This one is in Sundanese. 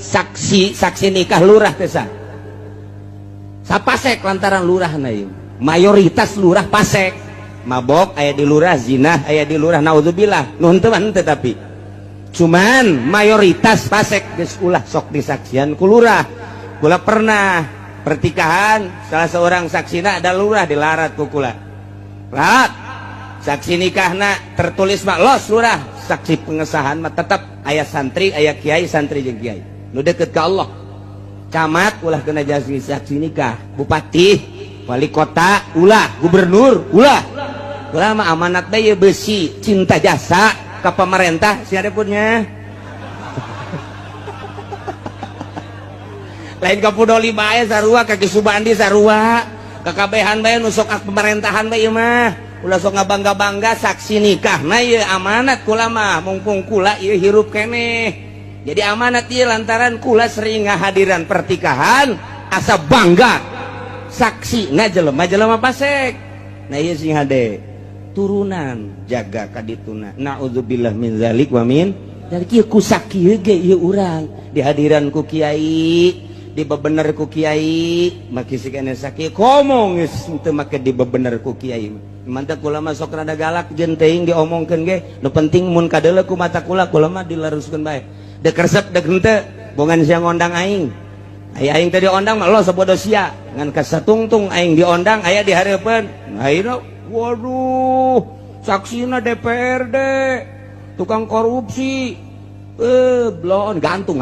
Saksi saksi nikah lurah teh sah. Sapasek lantaran lurah na ieu. Mayoritas lurah pasek. Mabok aya di lurah, zina aya di lurah, naudzubillah. Nu henteu mah henteu, tapi cuman mayoritas pasek geus ulah sok disaksian ku lurah. Kula pernah pertikahan, salah seorang saksina ada lurah, dilarat ku kula. Rat saksi nikahna tertulis mah los lurah, saksi pengesahan mah tetap aya santri, aya kiai, santri jeung kiai nu deket ke Allah. Camat ulah kena jadi saksi nikah, bupati, wali kota ulah, gubernur ulah. Ulah mah amanat bae besi cinta jasa ke pemerintah siapa punya. Lain ka Pudoli bae sarua, ka Ki Subandi sarua, kakabehan bae nu sok pemerintahan bae ieu mah. Ulah sok ngabangga-bangga saksi nikah. Nah, ieu amanat kula mah, mumpung kula ieu hirup keneh. Jadi amanat ieu lantaran kula sering ngahadiran pertikahan, asa bangga saksi na jelema-jelema pasek. Nah, ieu sing hade turunan jaga kadituna. Naudzubillah min zalik wa min dzalik. Ieu ku sakieu ge ieu urang dihadiran ku kiai, dibebener ku kiai, maki sikene sakieu komo geus teu make dibebener ku kiai. Mantap, kula mah sok rada galak jeung teuing diomongkeun ge, nu penting mun kadeuleu ku mata kula, kula mah dilaruskeun bae. Dek resep dek henteu, bongan sia ngondang aing. Aya aing teh diondang mah lo sabodo sia, ngan kasatungtung aing diondang aya di hareupeun. Ayeuna waduh, saksina DPRD, tukang korupsi. Eh, blon gantung.